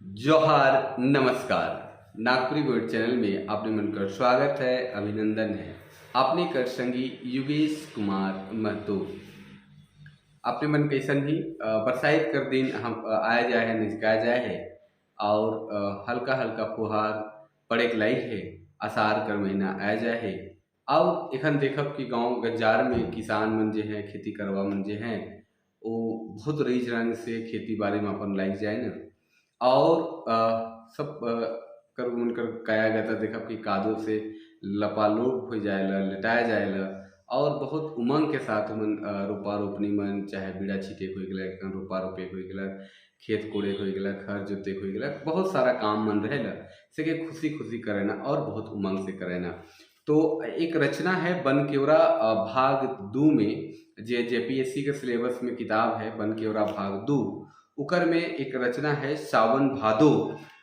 जोहार, नमस्कार। नागपुरी गोइड चैनल में आपने मन कर स्वागत है, अभिनंदन है। आपने कर संगी युगेश कुमार महतो। आपने मन कैसन ही बरसाइत कर दिन हम आया जाए है, नजकाया जाए है और हल्का हल्का फुहार पड़े के लायक है। आषाढ़ कर महीना आया जाए है और एखन देखब कि गांव गज्जार में किसान मन जे हैं, खेती करवा मन जे हैं, वो बहुत रईज रंग से खेती बाड़ी में अपन लाग जाए न और सब कर उनकर काया गता देखब कि कादो से लपालोप हो जाएला, लेटाया जाएला और बहुत उमंग के साथ मन रोपा रोपनी मन, चाहे बीड़ा छीटे हो गया, रोपा रोपे हो गया, खेत कोड़े हो गया, खर जोते हो गया, बहुत सारा काम मन रहेला से के खुशी खुशी करे ना और बहुत उमंग से करे ना। तो एक रचना है बनकेवरा भाग 2 में, जे जेपीएससी के सिलेबस में किताब है बनकेवरा भाग 2, उकर में एक रचना है सावन भादो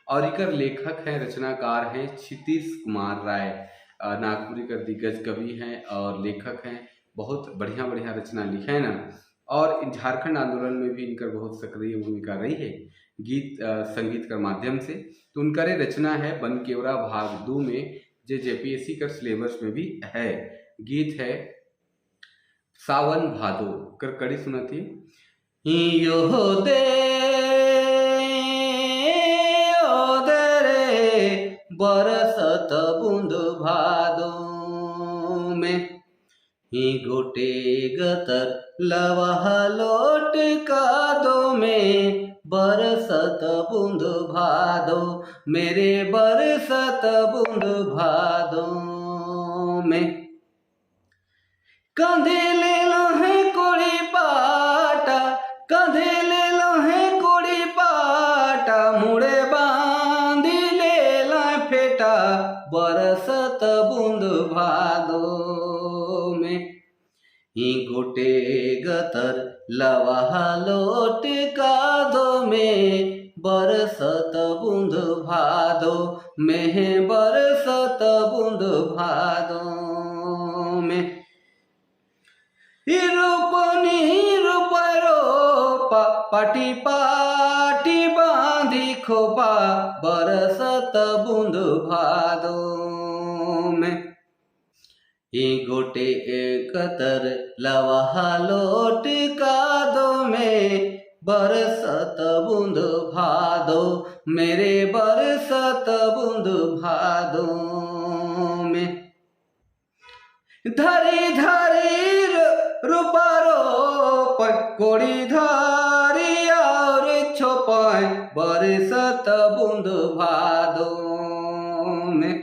और इकर लेखक हैं, रचनाकार हैं क्षितिज कुमार राय। नागपुरी कर दिग्गज कवि हैं और लेखक हैं, बहुत बढ़िया बढ़िया रचना लिखे हैं ना। और झारखंड आंदोलन में भी इनकर बहुत सक्रिय भूमिका रही है गीत संगीत के माध्यम से। तो उनकर रचना है बनकेवरा भाग 2 में, जे जेपीएससी कर सिलेबस में भी है। गीत है सावन भादो कर कड़ी सुनती यो दे ओ दे रे बरसत बूंद भादो में, ही गोटे गतर लवहा लोट कादो में, बरसत बूंद भादो मेरे बरसत बूंद भादो में। कंधे ले लोहे कोड़ी पाटा, कंधे ले लोहे कोड़ी पाटा, मुड़े बांधी ले लाए फेटा, बरसत बूंद भादो में, ही गोटे गतर लवहा लोट कादो में, बरसत बूंद भादो में, बरसत बूंद भादो में। रोपनी रोप रोपा पाटी पाटी बांधी खोपा, बरसत बूंद भादो में, ही गोटे कतर लवहा लोट कादो में, बरसत बूंद भादो मेरे बरसत बूंद भादो में। धरी धरी रूपा रोप कोड़ी धारी और छोपाए, बरसत बूंद भादो में।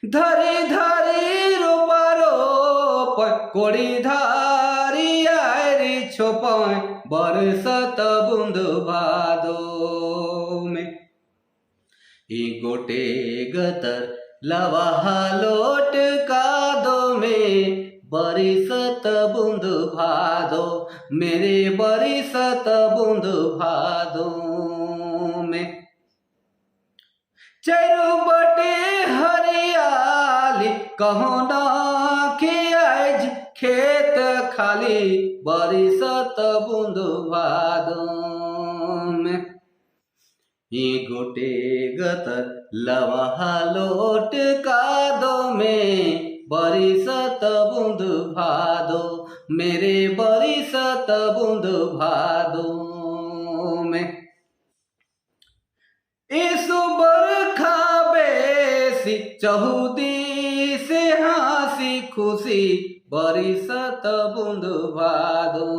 धरी धरी रूपा रोप कोड़ी धारी आरी छोपाए, बरसत बूंद भादो में, ही गोटे गतर लवहा लोट कादो में, बरसत बूंद भादो मेरे बरसत बूंद भादो में। चरु बटे हरियाली कहो ना आज खेत खाली, बरसत बूंद भादो में, ही गोटे गतर लवहा लोट कादो में, बरसत बूंद भादो मेरे बरसत बूंद भादो में। ईसु बरखा बेसी चहुदी से हंसी खुशी, बरसत बूंद भादो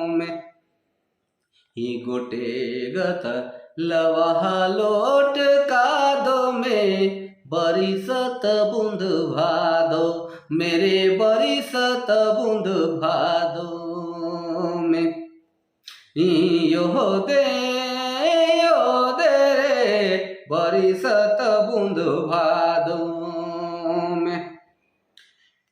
में, ही गोटे गतर लवहा लोट कादो में, बरसत बूंद भादो मेरे बरसत बूंद भादो में। यो दे यो दे रे बरसत बूंद भादो में,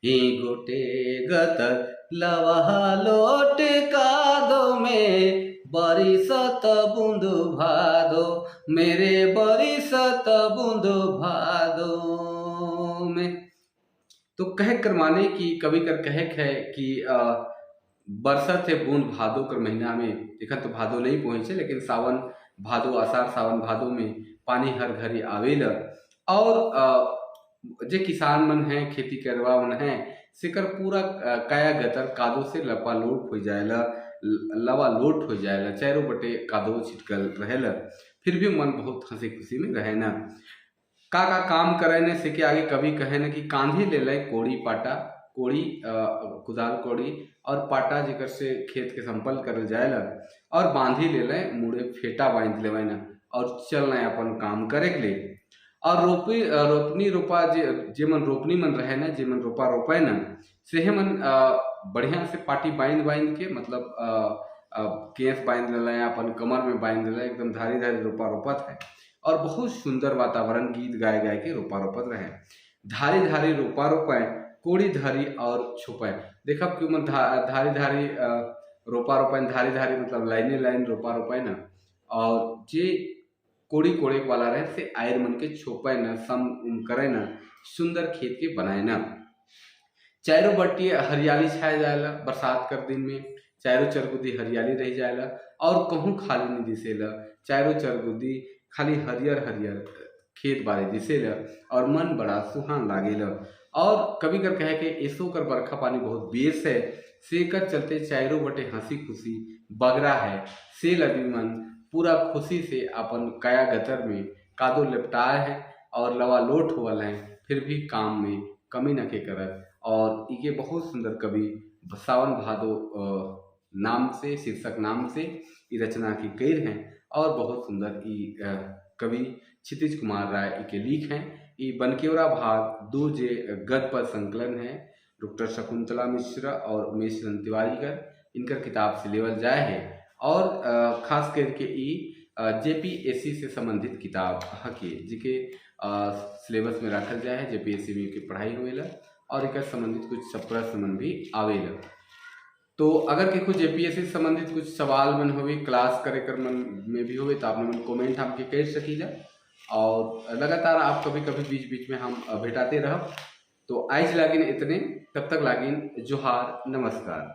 ही गोटे गतर लवहा लोट कादो में, बरसत बूंद भादो मेरे बरसत बूंद भादो में। तो कह कर माने कि कवि कर कहे है कि बरसत है बूंद भादो कर महीना में। एखन तो भादो नहीं पहुँचे लेकिन सावन भादो आषाढ़ सावन भादो में पानी हर घड़ी आवेला। और जे किसान मन हैं, खेती करवा मन हैं, सेकर पूरा काया गतर कादो से लपालोट हो जाएला, लवालोट हो जाएला, चारों बटे कादो छिटकल रहेला, फिर भी मन बहुत हंसी खुशी में रहे न। का का काम करे ने से के आगे कभी कहे न कि कांधे ले ले कोड़ी पाटा, कोड़ी कुदाल कोड़ी और पाटा जेकर से खेत के संपल करल जाएला, और बांधी ले ले मुड़े फेटा बांध लेवे न और चलना अपन काम करे के लिए। और रोपी रोपनी रोपा जे जेमन रोपनी मन रहे न, जेमन रोपा रोपे न, सेहे मन बढ़िया से पाटी बांध बांध के, मतलब केस बांध ले अपन कमर में बांध ले, एकदम धारी धारी रोपा रोपत है और बहुत सुंदर वातावरण गीत गाए गाए के रोपा रोपत रहे। धारी धारी रोपा रोपाए, कोड़ी धारी और छुपाए। देखब कि मन धारी धारी रोपा रोपाए, धारी धारी मतलब लाइने लाइन रोपा रोपाए न, और जे कोड़ी कोड़े वाला रहे से आयर मन के छोपाए न, सम उम करे न, सुंदर खेत के बनाए न। चारों बट्टी हरियाली छाया जाएला बरसात कर दिन में, चारों चरगुदी हरियाली रह जाएला और कहूँ खाली नहीं दिसेला, चारों चरगुदी खाली हरियर हरियर खेत बारे दिसेला और मन बड़ा सुहान लागेला। और कभी कर कहे के ऐसो कर बरखा पानी बहुत बेस है, से कर चलते चारों बटे हंसी खुशी बगरा है, से लगी मन पूरा खुशी से अपन काया गतर में कादो लिपटाए है और लवालोट होवल है, फिर भी काम में कमी न के करत। और इके बहुत सुंदर कवि सावन भादो नाम से, शीर्षक नाम से ई रचना की कैर हैं और बहुत सुंदर ई कवि क्षितिज कुमार राय इके लीख हैं। ई बनकेवरा भाग 2 जे गद्य पद संकलन है, डॉक्टर शकुंतला मिश्रा और उमेश चंद्र तिवारी कर इनकर किताब से लेवल जाए है। और खास करके ई जेपीएससी से संबंधित किताब हके, जिके सिलेबस में रखल जाए है, जेपीएससी में की पढ़ाई होवेला और एक संबंधित कुछ सब प्रश्न मन भी आवेला। तो अगर केको जेपीएससी से संबंधित कुछ सवाल मन होवे, क्लास करे कर मन में भी होवे, तो आपने मन कमेंट हमके कर सकीला और लगातार आप कभी कभी बीच बीच में हम भेटाते रहो। तो आज लागिन इतने, तब तक लागिन जोहार, नमस्कार।